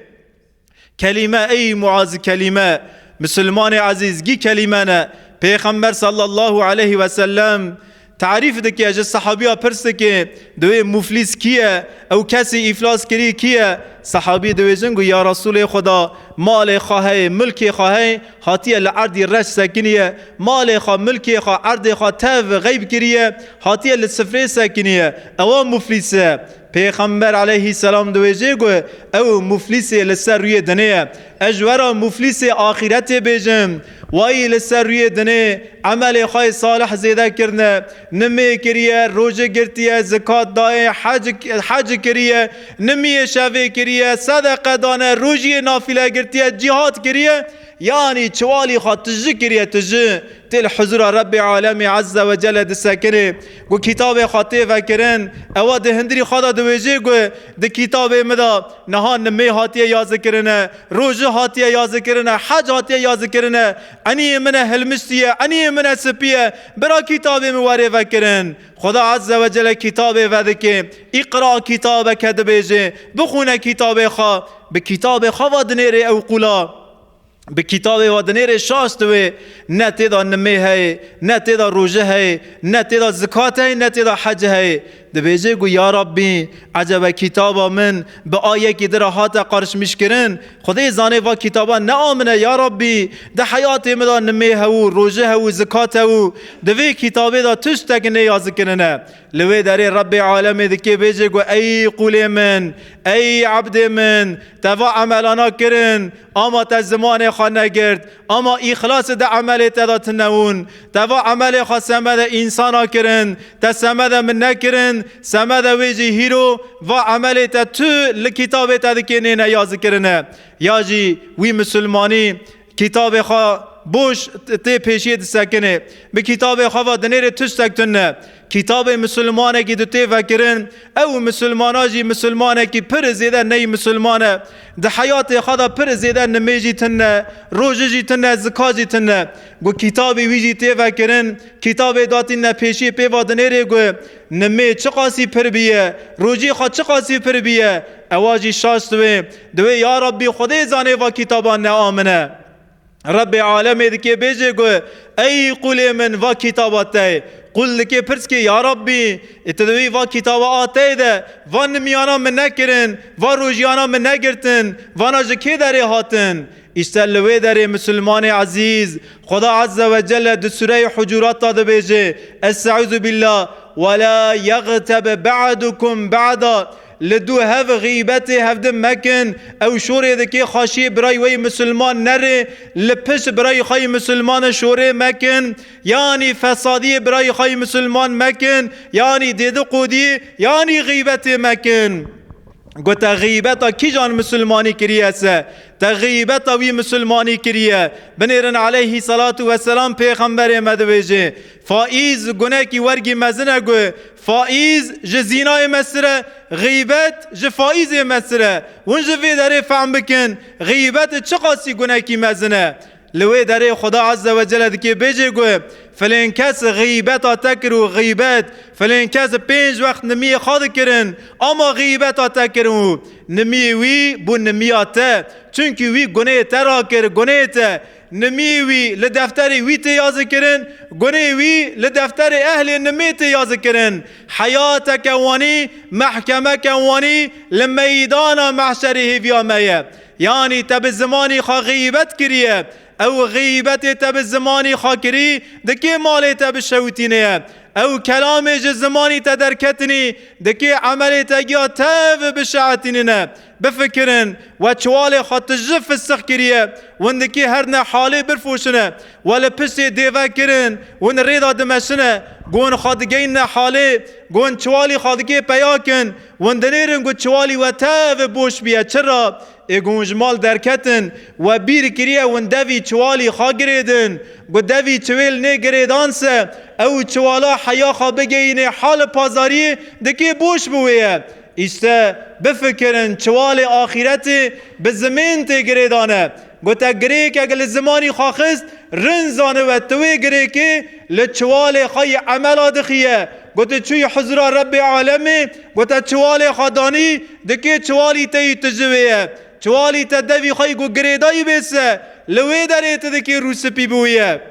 Kelîme, ey Muaz, kelîme. Misilmanê ezîz, gî kelîme ne. Pêxember sallallahu aleyhi ve sellem tarîf dike, ji sehabiya pirs dike, diwê muflîs kî ye? Ew kesî îflas kirî kî ye? Sehabî dibêjin ku ya Resûlê Xweda, malê xwe heye, milkê xwe heye, hatiye li erdî reş sekiniye, malê xwe, milkê xwe, erdê xwe tev xeyb kiriye, hatiye li sifrê sekiniye. Ewa muflîs e. Pêxember aleyhîselam diwêjê ku ew muflîsê li ser rûyê dinê ye. Ez ji we re muflîsê axîretê bêjim. Wayî li ser rûyê dinê emelê xwe yê salih zêde kirine, nimê kiriye, rojê girtiye, zikat daye, hec, hec kiriye, nimiyê şevê kiriye, sedeqe dane, rojiyê nafîle girtiye, cîhad kiriye, yanî çiwalî xwe tiji kiriye, tiji. Tê li huzura Rebbê Alemê Azze ve Celle disekine, ku kitabê xwe tê vekirin, ewa di hindirî xwe de diwêjê ku di kitabê min de niha nimê hatiye yazikirine, rojî hatiye yazikirine, hec hatiye yazikirine, eniyê min e hilmiştiye, eniyê min e sipiye, bira kitabê min werê vekirin. Xweda Azze ve Celle kitabê vedike, îqra kitabeke dibêje, bixwîne kitabê xwe, bi kitabê xwe ve dinêrê ew qûla. Bi kitabê ve dinêrê şaş diwê, ne tê de nimê heye, ne tê de rojî heye, ne tê de zikat heye, ne tê de hec heye. Dibêje ku ya Rabbî, ecebe kitaba min bi a yekî din re hate qarşimîş kirin? Xwedê zanê va kitaba ne a min e ya Rabbî. Di heyatê min de nimê hew û rojî hew û zikat hew û di vê kitabê de tiştek nê yazikirine. Li wê derê Rebbê Alemê dikê bêje ku ey qûlê min, ey ebdê min, te va emelana kirin, ama te zimanê xwe negirt, ama îxlasê di emelê te de tune bûn, te va emelê xwe semedê însana kirin, te semedê min nekirin, Semede wê jî hîro va emelê te tu li kitabê te dikê nêne yazikirine. Ya jî wî misilmanî kitabê xwe boş tê pêşiyê disekine. Bi kitabê xwe va dinêrê tiştek tune. Kitabê misilmanekî tu tê vekirin, ew misilmana jî misilmanekî pir zêde ney misilman e. Di heyatê xwe de pir zêde nimê jî tune, rojî jî tune, zika jî tune. Gu kitabê wî jî tê vekirin, kitabê datîne pêşiyê pê va dinêrê gu nimê çiqasî pir biye, rojî xwe çiqasî pir biye, ewa jî şaş diwê. Diwê ya Rabbî Xwedê zanê va kitaba ne a min e. Rebbê alemê dikê bêjê gu, ey qulê min va kitaba te. Qul dikê pirs kê, ya Rabbî, ê tu di wî va kitaba a te de, va nimiyana min nekirin, va rojiyana min negirtin, vana ji kê derê hatin? Îşte li wê derê misilmanê ezîz, Xweda Azze ve Celle di Sûreyê Hucurat de dibêje, Estaizu billah, "Ve la yagteb ba'dukum ba'da." Li dû hev xîbetê hevdin mekin, ew şorê dikê xaşiyê birayî wê misilman nerê, li pişt birayî xwe yî misilman şorê mekin, yanî fesadiyê birayî xwe yî misilman mekin, yanî dêdiqodî, yanî xîbetê mekin. Gote, xîbeta kîjan misilmanî kiriye se? Te xîbeta wî misilmanî kiriye. Binêrin aleyhî salatu weselam pêxemberê me dibêje, faîz gunekî wergî mezin e gu, faîz ji zînayê mestir e, xîbet ji faîzê mestir e. Hûn ji vê derê fehm bikin, xîbet çiqasî gunekî mezin e. Li wê derê Xweda Azze ve Celle dikê bêjê gu, filên kes xîbeta te kir û xîbet, filên kes pênc wext nimiyê xwe dikirin, ama xîbeta te kirin û nimiyê wî bû nimiya te. Çunkî wî gunê te rakir, gunê te. Nimiyê wî li defterê wî tê yazikirin, gunê wî li defterê ehlê nimê tê yazikirin. Heyateke wanî, mehkemeke wanî li meydana mehşerê hêviya me ye. Yanî te bi zimanî xwe xîbet kiriye. Ew xîbetê te bi zimanî xwe kirî, dikê malê te bişewitîne ye. Ew kelamê ji zimanî te derketinî, dikê emelê te giya tev bişeetînine. Bifikirin, we çiwalê xwe tu ji fisix kiriye, hûn dikê her ne halê birfoşine, we li piştê dêve kirin, hûn rêda dimeşine, gon xwe digeynine halê, gon çiwalî xwe dikê peyakin, hûn dinêrin ku çiwalî we tev boş biye. Çira? Ê ku hûn ji mal derketin, we bîr kiriye hûn devî çiwalî xwe girêdin, ku devî çiwêl nê girêdan se, ew çiwala heya xwe bigeyînê hal pazariyê dikê boş bi wê ye. Îşte bifikirin, çiwalê axîretê bi zimên tê girêdane. Gote, girêkek li zimanî xwe xist, rin zaniwe tu wê girêkê li çiwalê xwe yî emela dixiye. Gote, çûyî huzura Rebbê alemê, gote, çiwalê xwe danî, dikê çiwalî te yî tu ji wê ye. Çiwalî te devî xwe yî ku girêdayî bê se, li wê derê tu dikê rûspî bi wî ye.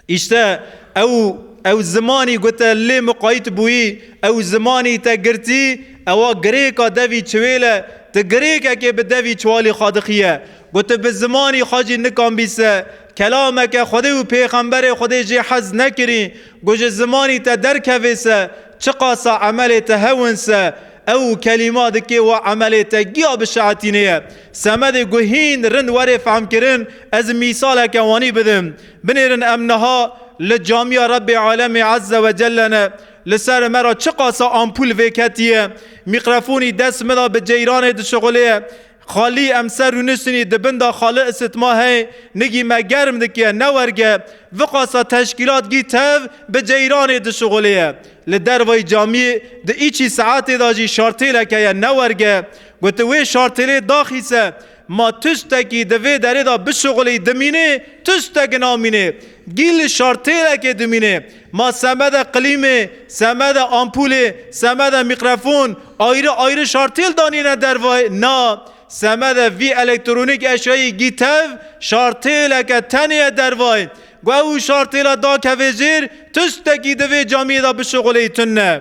Îşte ew, ew zimanî ku te lê miqayît bûyî, ew zimanî te girtî, ewa girêka devî çiwêl e, tu girêkekê bi devî çiwalî xwe dixiye. Ku tu bi zimanî xwe jî nikan bî se, kelameke Xwedê û pêxemberê Xwedê jê hez nekirî, ku ji zimanî te derkevê se, çiqasa emelê te hewin se, ew kelîma dikê wa emelê te giya bişeetînê ye. Semedê ku hîn rind werê fehmkirin, ez mîsaleke wanî bidim. Binêrin em niha li camiya Rebbê Alemê Azze ve Celle ne. Li ser me re çiqasa ampûl vêketiye. Mîkrofonî dest min de bi ceyranê dişixulê ye. Xalî em ser rûniştinî di bin de xali isitma heye. Nigî me germ dikiye, ne werge. Viqasa teşkîlat gî tev bi ceyranê dişixulê ye. Li dervayî camiyê di îçî saetê de jî şartêlek heye, ne werge. Gote wê şartêlê daxîse, ma tiştekî di vê derê de bişuxulî dimînê, tiştek namînê. Gî li şartêlekê dimînê. Ma semede qilîmê, semede ampûlê, semede mîkrofon, ayrı ayrı şartêl danîne dervayê? Na, semede vî elektronîk eşyayî gî tev şartêleke tenê ye dervayê. Ku ew şartêla dakeve jêr, tiştekî di vê camiyê de bişuxulê tune.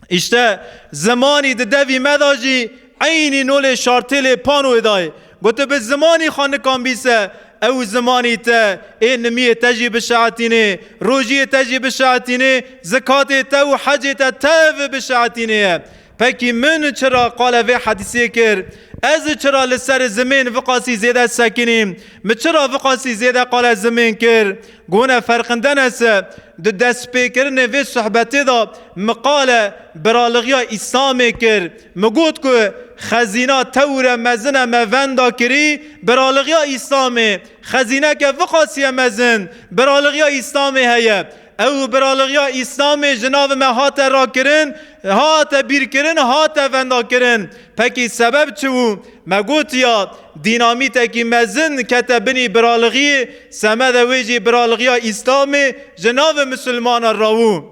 Îşte zimanî di devî me de jî eynî nolê şartêlê panoyê dayê. Gote bi zimanî xwe nikan bîse, ew zimanî te ê nimiyê te jî bişeetînê, rojiyê te jî bişeetînê, zikatê te û hecê te tev bişeetînê ye. Pekî min çira qale vê hedîsê kir? Ez çira li ser zimên viqasî zêde sekinîm? Mi çira viqasî zêde qale zimên kir? Gune ferqinde nese, di destpêkirinê vê sohbetê de mi qale biralixiya Îslamê kir. Mi got ku xezîna tewre mezin e me venda kirî, biralixiya Îslamê. Xezîneke viqasiye mezin, biralixiya Îslamê heye. Ew biralixiya Îslamê ji nav me hate rakirin, hate bîrkirin, hate vendakirin. Pekî sebeb çi bû? Me gotiya, dînamîtekî mezin kete binî biralixiyê, semede wê jî biralixiya Îslamê ji nav misilmana rawû.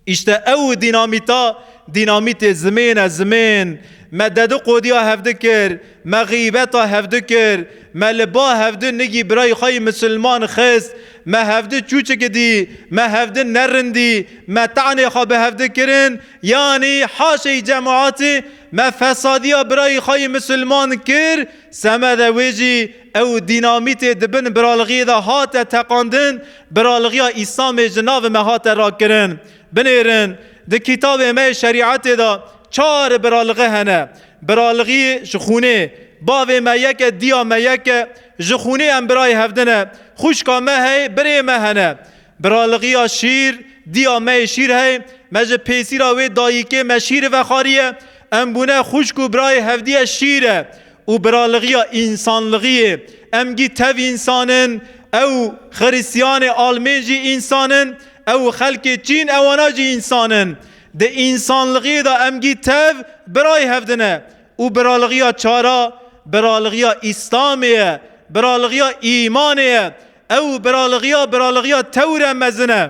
Îşte ew dînamîta, dînamîtê zimên e, zimên. Me dedi qodiya hevdi kir, me xîbeta hevdi kir, me li ba hevdi nigî birayê xwe yî misilman xist, me hevdi çûçik dî, me hevdi nerindî, me tanê xwe bi hevdi kirin, yanî haşeyî cemaatê me fesadiya birayê xwe yî misilman kir, semede wê jî ew dînamîtê di bin biralixiyê de hate teqandin, biralixiya Îslamê ji nav me hate rakirin. Binêrin, di kitabê me yê şerîetê de çar biralixe hene. Biralixî ji xûnê, bavê me yek e, diya me yek e, ji xûnê em birayê hevdin e. Xwişka me heye, birê me hene. Biralixiya şîr, diya me yê şîr heye, me ji pêsîra wê dayikê me şîr vexwariye. Em bûne xwişk û birayê hevdiye şîr e. Û biralixiya însanlixiyê, em gî tev însan in, ew xiristiyanê almên jî însan in, ew xelkê çîn ewana jî însan in. Di însanlixiyê de em gî tev birayê hevdin e. Û biralixiya çara, biralixiya Îslamê ye, biralixiya îmanê ye. Ew biralixiya, biralixiya tewre mezin e.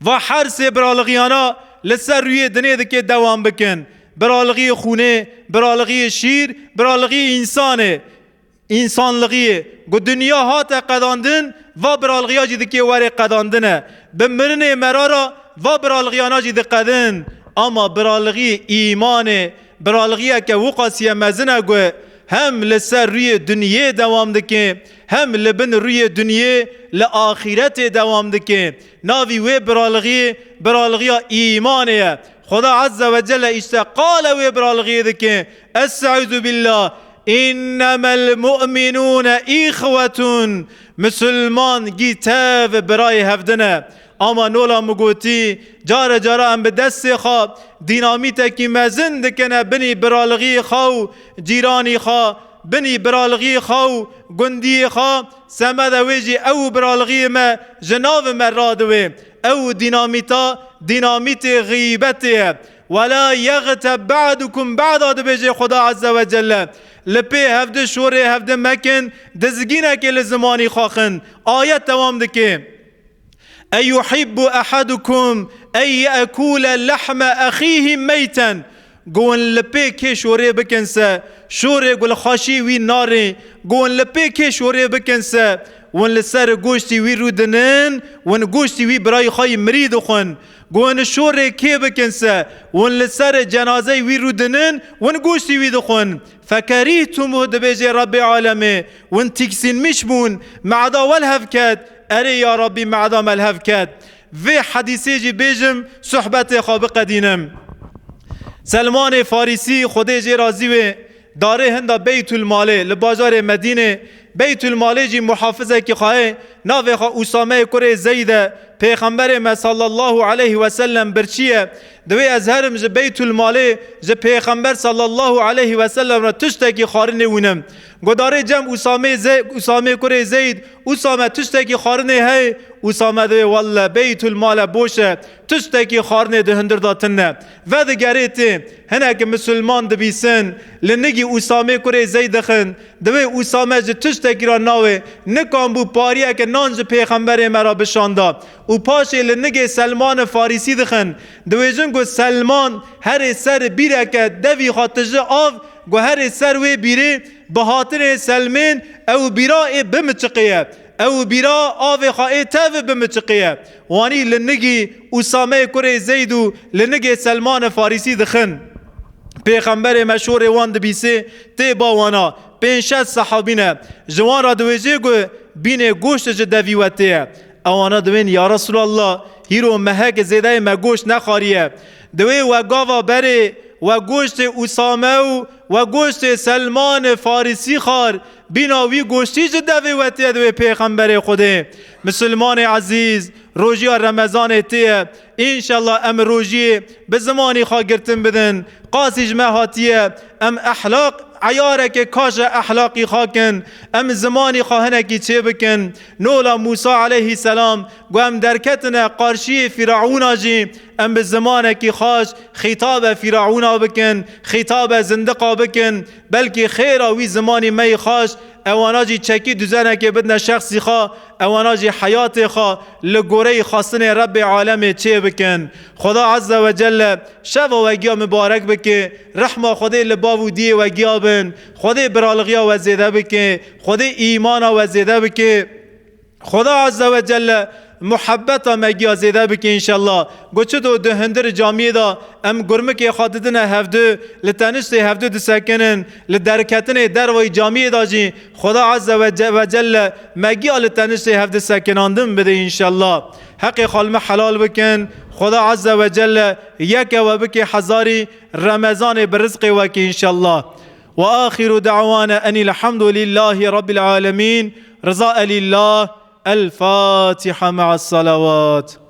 Va her sê biralixiyana li ser rûyê dinê dikê dewam bikin. Biralixiyê xûnê, biralixiyê şîr, biralixiyê însanê. Însanlixiyê ku dinya hate qedandin, va biralixiya jî dikê werê qedandine. Bi mirinê me ra ra va biralixiyana jî diqedin. Ama biralixiyê îmanê, biralixiyeke wiqasiye mezin e ku hem li ser rûyê dinyê dewam dike, hem li bin rûyê dinyê li axîretê dewam dike. Navî wê biralixiyê, biralixiya îmanê ye. Xweda Azze ve Celle îşte qale wê biralixiyê dike. Estaizu billah. Înnemel mu'minûne îxwetun. Misilman gî tev birayê hevdin e. Ama nola min gotî, care cara em bi destê xwe dînamîtekî mezin dikine binî biralixiyê xwe û cîranî xwe, binî biralixiyê xwe û gundiyê xwe, semede wê jî ew biralixiyê me ji nav me radiwê. Ew dînamîta, dînamîtê xîbetê ye. Wela yexteb ba'dukum ba'da, dibêje Xweda Azze ve Celle. Li pê hevdi şorê hevdi mekin, dizgînekê li zimanî xwe xin. Ayet dewam dike. Eyuhibbu ahadukum en ye'kule lehme ehîhi meyten. Go win li pê kê şorê bikin se, şorê ku li xweşî wî narê. Go win li pê kê şorê bikin se, win li ser goştî wî rûdinin, win goştî wî birayê xwe yî mirî dixwin. Go win şorê kê bikin se, win li ser cenazeyê wî rûdinin, win goştî wî dixwin. Fekerîhtumuh, dibêje Rebbê alemê, win tîksînmiş bûn, me'da we li hev ket. Erê ya Rabbî, me'da me li hev ket. Vê hedîsê jî bêjim, sohbetê xwe biqedînim. Selmanê Farîsî, Xwedê jê razî wê, darê hinda Beytulmalê li bajarê Medînê, Beytulmalê jî muhafizekî xwe ye, navê xwe Usameyê kurê Zeyd e, Pêxemberê me sallallahu aleyhi ve sellem birçî ye. Divê ez herim ji Beytulmalê ji Pêxember sallallahu aleyhi ve sellem re tiştekî xwarinê wînim. Go darê cem Usamê Ze-, Usamê kurê Zeyd, Usame tiştekî xwarinê heye? Usame divê welle Beytulmale boş e, tiştekî xwarinê di hundir de tune. Vedigerê tê, hinek misilman dibîsin, li nigî Usamê kurê Zeyd dixin, divê Usame ji tiştekî re nawê, nikan bû pariyeke nan ji Pêxemberê me re bişanda. Û paşê li nigê Selman Farîsî dixin, dibêjin ku Selman herê ser bîreke devî xwe tije av, ku herê ser wê bîrê bi hatinê Selmên ew bîra ê bimiçiqê ye. Ew bîra avê xwe ê tev bimiçiqê ye. Wanî li nigî Usameyê kurê Zeyd û li nigê Selmanê Farîsî dixin. Pêxemberê me şorê wan dibîsê, tê ba wana, pênc şeş sehabî ne. Ji wan re diwêjê ku bînê goşt ji devî we tê ye. Ewana diwên, ya Resulallah, hîro mehek zêdeyê me goşt nexwariye. Diwê we gava berê, we goştê Usame û we goştê Selmanê Farîsî xwar, bîna wî goştî ji devê we tê di wê pêxemberê Xwedê. Misilmanê ezîz, rojiya Remezanê tê ye. Înşallah em rojiyê bi zimanî xwe girtin bidin. Qasî ji me hatiye, em ehlaq, eyarekê kaş e ehlaqî xwe kin. Em zimanî xwe hinekî çê bikin. Nola Mûsa aleyhîselam ku em derketine qarşiyê Fîraûna jî, em bi zimanekî xaş xîtabe Fîraûna bikin, xîtabe zindiqa bikin, belkî xêra wî zimanî me yî xaş, ewana jî çekî duzenekê bidine şexsî xwe, ewana jî heyatê xwe li goreyî xwestinê Rebbê alemê çê bikin. Xweda Azze ve Celle şeva we giya mibarek bike, rehma Xwedê li bav û diyê we giya bin, Xwedê biralixiya we zêde bike, Xwedê îmana we zêde bike. Xweda Azze ve Celle muhebbeta me giya zêde bike înşallah. Goçido di hundir camiyê de em gurmikê xwe didine hevdu, li teniştê hevdu disekinin, li derketinê dervayî camiyê de jî Xweda Azze ve Ce-, ve Celle me giya li teniştê hevdu sekinandin bide înşallah. Heqê xwe li me helal bikin. Xweda Azze ve Celle yeke we bike hezarî Remezanê bi rizqê wekî înşallah. Ve axiru da'wana enil hamdulillahi rabbil alemin. Riza elillah. El Fatiha ma'as salawat.